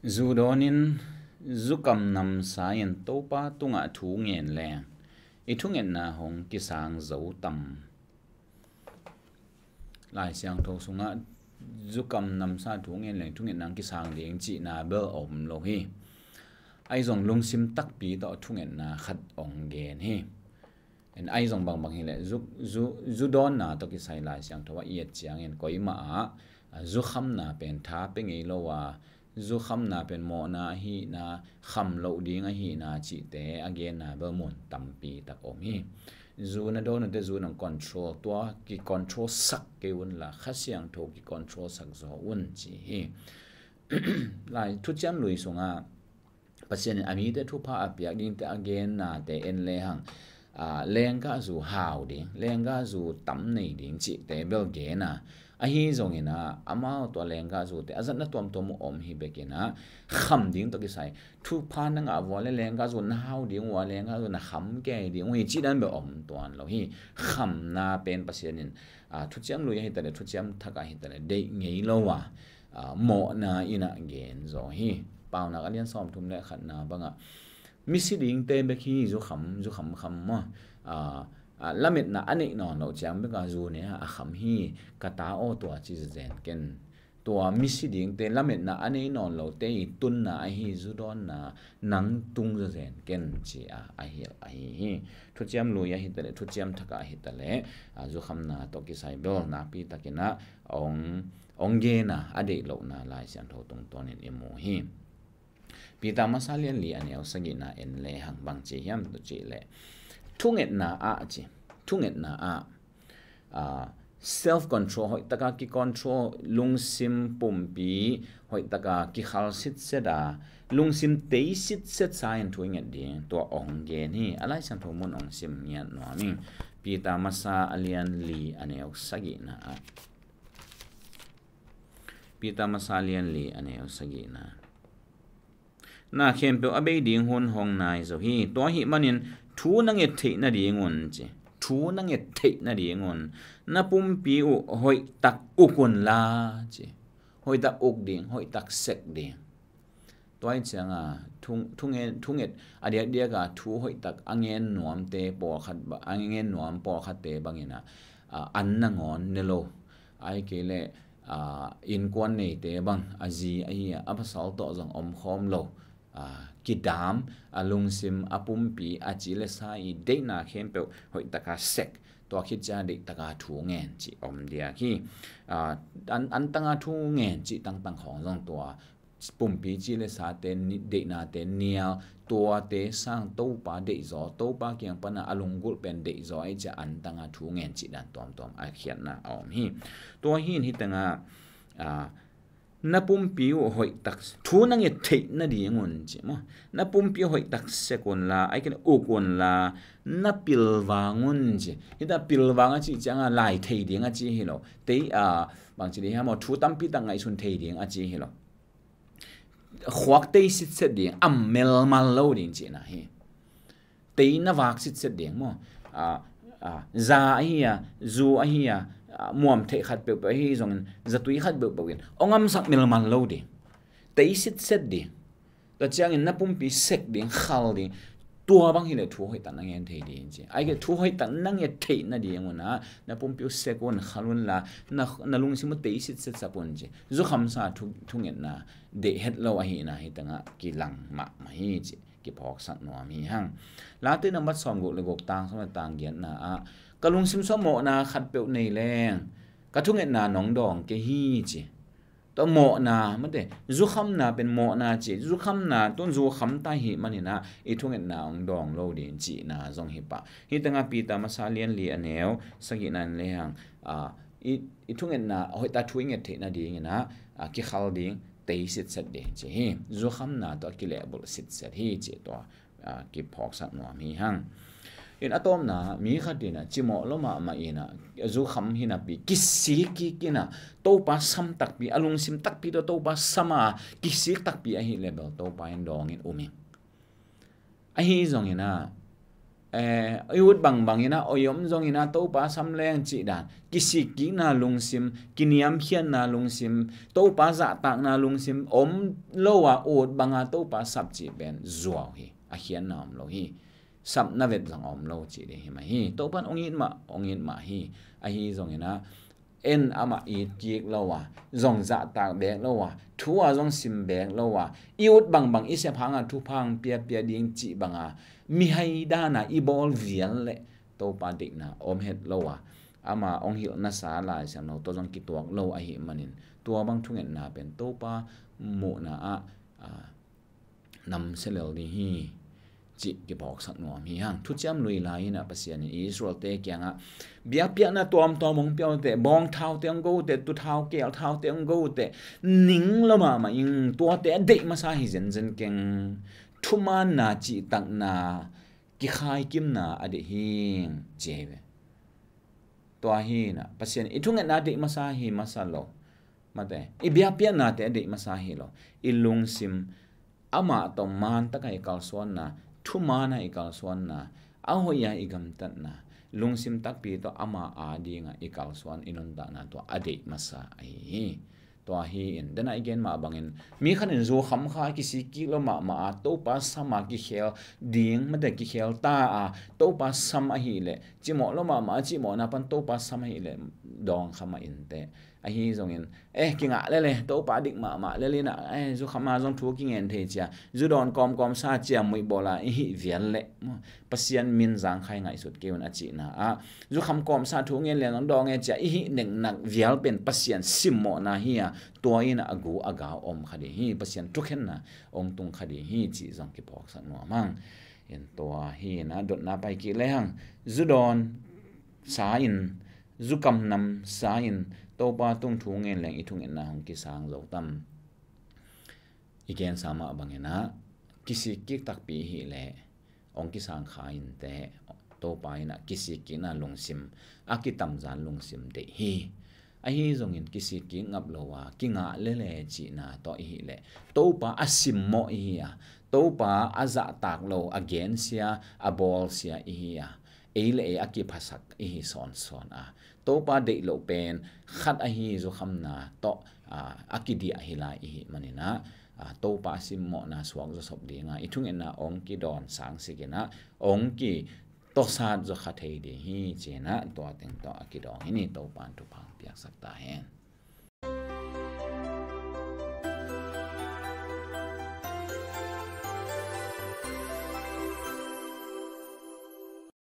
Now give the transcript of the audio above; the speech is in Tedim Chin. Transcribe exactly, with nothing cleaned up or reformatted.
Zu dawnin zukam namsa in Topa tungah thu ngen leng i thungetna hong kisang zo tam? Lai Siangtho sungah zukam namsa thu ngen leng thungetna hong kisang ding cihna bel om lo hi. Ahi zong lungsim takpi tawh thungetna khat hong gen hi. En, ahi zong bangbang hileh zu, zu, zu dawnna tawh kisai Lai Siangtho ah i et ciangin koimah ah, a, zukhamna pen tha pia ngei lo a, zukhamna pen mawhna ahihna, kham loh ding ahihna cihte a genna bel mun tampi tak om hi. Zu na dawn uh teh zu nong control, tua ki control sak kei un la, Kha Siangtho ki control sak zaw un ci hi. Lai Thuciam Lui sungah Pasian in a mite thupha a piak dingte a gennate en lehang, a, lenggahzu hau ding, lenggahzu tam nei ding cihte bel gen a, ahi zongin ah amau tua lenggahzute a zatna tuamtuam uh om hi bekin ah, kham ding tawh kisai thupha na ngah vua le lenggahzu na hau ding uh a, lenggahzu na kham kei ding uh hi cih dan bel om tuan lo hi. Khamna pen Pasian in, a, Thuciam Lui ahi taleh Thuciam Thak ahi taleh deih ngei lo a, a, mawhna in ah gen zaw hi. Paunak a lian sawmthum le khatna bangah misi dingte bek hi, zukham, zukham kham maw. A, a, lametna a neih nawn loh ciang bek a zu ne a kham hi, ka ta aw tua ci zenzen ken. Tua misi dingte lametna a nei nawn lote i tunna ahi, zu dawnna nang tung zenzen ken ci a, a hilh ahi hi. Thuciam Lui ahi taleh, Thuciam Thak ahi taleh, a, zukhamna tawh kisai bel nakpi takin ah ong, ong gen a, a deih lohna Lai Siangtho tungtawnin i mu hi. Peter Masa lian li a neu sagihna en lehang bang ci hiam tu cih leh, thungetna ah ci, thungetna ah, a, self control, hoih taka ki control, lungsim pumpi hoih taka kikhal sitset a, lungsim tei sitset sa in thu i nget ding, tua ong gen hi. A Lai Siangtho mun ong sim ngiat nuam ing. Peter Masa a lian li a neu sagihna ah. Peter Masa lian li a neu sagihna. Na khempeuh a bei ding hun hong nai zo hi. Tua ahih manin thu na nget theih nadingun ci, thu na nget theih nadingun na pumpi uh hoih tak uk un la ci. Hoih tak uk ding, hoih tak sek ding. Tua hi cianga thu, thunget, thunget a diakdiaka thu hoih tak a ngen nuamte pawlkhat, a ngen nuam pawlkhatte bangin ah, a, an nangawn ne lo. Ahih kei leh, a, innkuan neite bang, a zi ahi a, a pasal tawh zong omkhawm lo, a, kidam, a lungsim, a pumpi, a ci le sa i deihna khempeuh hoih taka sek, tua khit ciang deih taka thu ngen cih om diak hi. A, an, an tanga thu ngen cih tangtang khawng zong tua pumpi ci le sate ni, deihnate nial, tuate sang Topa deihzaw, Topa kiang pana a lunggulh pen deihzaw ahi ciah an tanga thu ngen cih dan tuamtuam a khiatna a om hi. Tua hi in hi tanga, a, na pumpi uh hoih tak, thu na nget theih nadingun ci maw. Na pumpi uh hoih tak sek un la, ahih kei leh uk un la, na pilvang un ci. Hita pilvang a cih cianga lai thei ding a ci hi lo. Tei, a, bang ci ding hiam maw, thu tampi tak ngaihsun thei ding a ci hi lo. Khuak tei sitset ding, am melmal lo ding cihna hi. Tei na vak sitset ding maw. A, a, za ahi a, zu ahi a, a, muam theih khat peuhpeuh ahi zongin, zatui khat peuhpeuh in ong amsak melmal lo ding. Tei sitset ding. Tua ciangin na pumpi sek ding, khal ding. Tua bang hileh thu hoih tak na ngen thei ding ci. Ahih kei leh thu hoih tak na nget theih nadingun ah, na pumpi uh sek un, khal un la, na, na lungsim uh tei sitset sap un ci. Zukhamsa thu, thungetna deih het lo ahihna hi tangah kilang mahmah hi ci. Kiphawksak nuam hi hang. Late nambat sawmguk le guk, tang sawm le tang giatna ah, ka lungsim sungah mawhna khatpeuh nei leng ka thungetna nong dawng kei hi ci. Tua mawhna, mate, zukhamna pen mawhna ci, zukhamna, tun zukham ta hi manin ah, i thungetna hong dawng lo ding cihna zong hi pah. Hi tangah Peter Masa lian li a neu sagihna en lehang, a, i, i thungetna hoih tak thu i nget theih nadingin ah, a, kikhal ding, tei sitset ding ci hi. Zukhamna tawh a kilehbulh sitset hi ci tua, a, kiphawksak nuam hi hang. In a tawpna, mi khat in ah, cimawh lo mahmah in ah, zukham hi napi, kisik kik in ah, Topa sam takpi, a lungsim takpi tawh Topa sam a, kisik takpi ahih leh bel Topa in dawngin um ing. Ahi zongin ah, eh, i ut bangbang in ah, oi om zongin ah, Topa sam leng cih dan, kisikkikna lungsim, kiniamkhiatna lungsim, Topa zahtakna lungsim om lo a, ut banga Topa sap cih pen zuau hi, a khiatna om lo hi. Sapna vet zong om lo cih ding hi mah hi. Topa in ong it mah, ong it mah hi. Ahi zongin ah, en amah it kik lo a, zong zahtak bek lo a, thu a zong sim bek lo a, i ut bangbang i sep hanga thupha piapia ding cih banga, mihai dana i bawl vial leh Topa deihna om het lo a, ama ong hilh nasa Lai Siangtho tawh zong kituak lo ahih manin, tua bang thungetna pen Topa muhna ah, a, namsia lel ding hi, cih kiphawksak nuam hi hang. Thuciam Lui lai in ah Pasian in Israel-te kiangah biakpiakna tuamtuam hong pia uh teh, bawngthaute hong go uh teh, tuthau kelthaute hong go uh teh, ning lo mahmah ing, tuate a deih masa hi zenzen keng, thumaanna, cihtakna, kikhaikimna a deih hi, ci hi ve. Tua hi in ah Pasian i thungetna deih masa hi masa lo. Mate, i biakpiaknate a deih masa hi lo. I lungsim amah tawh maan taka i kalsuanna, thumaana i kalsuanna, a hoih a i gamtatna, lungsim takpi tawh ama adinga i kalsuan, i nuntakna, tua a deih masa ahi hi. Tua hi in, dena i gen mah bangin, mi khat in zu kham kha, kisikkik lo mahmah a, Topa sama kikhel ding, mate, kikhel ta a, Topa sam ahih leh cimawh lo mahmah a, cimawhna pan Topa sam ahih leh dawng kha mah inteh. Ahi zongin, eh, kingah lele, Topa dik mahmah lele in ah, eh, zu kham a zong thu kingen thei cia, zu dawn kawmkawm sa cia, muihbawl a i hih vial leh, Pasian min zangkhai ngaihsut kei un a cihna ah, zu kham kawm sa, thu ngen leng zong dawng e cia i hih neknak vial pen Pasian simmawhna hi a, tua in ah a gu a gau om kha ding hi, Pasian thukhenna ong tung kha ding hi, cih zong kiphawksak nuam hang. In tua hi in ah dotna pai kik le hang, zu dawn sa in, zu kamnam sa in, Topa tung thu ngen leng i thungetna hong kisang zo tam? I gensa mah bangin ah, kisikkik takpi hi leh hong kisang kha inteh, Topa in ah kisikkikna lungsim, a kitamzan lungsim deih hi. Ahi zongin kisikkik ngap lo a, kingah lele cihna tawh i hih leh, Topa a simmawh i hi a, Topa a zahtak lo, a gensia, a bawlsia i hi a, ei le ei a kiphasak i hi sawnsawn a, Topa deih loh pen khat ahi, zu khamna tawh, a, a kidiah hi lai i hih manin ah, a, Topa simmawhna suak zawsop dinga i thungetna ong kidawn sangsik in ah, ong kitawsat zaw kha thei ding hi, ci in ah tua teng tawh a kidawng hi ni. Topa in thupha piaksak ta hen.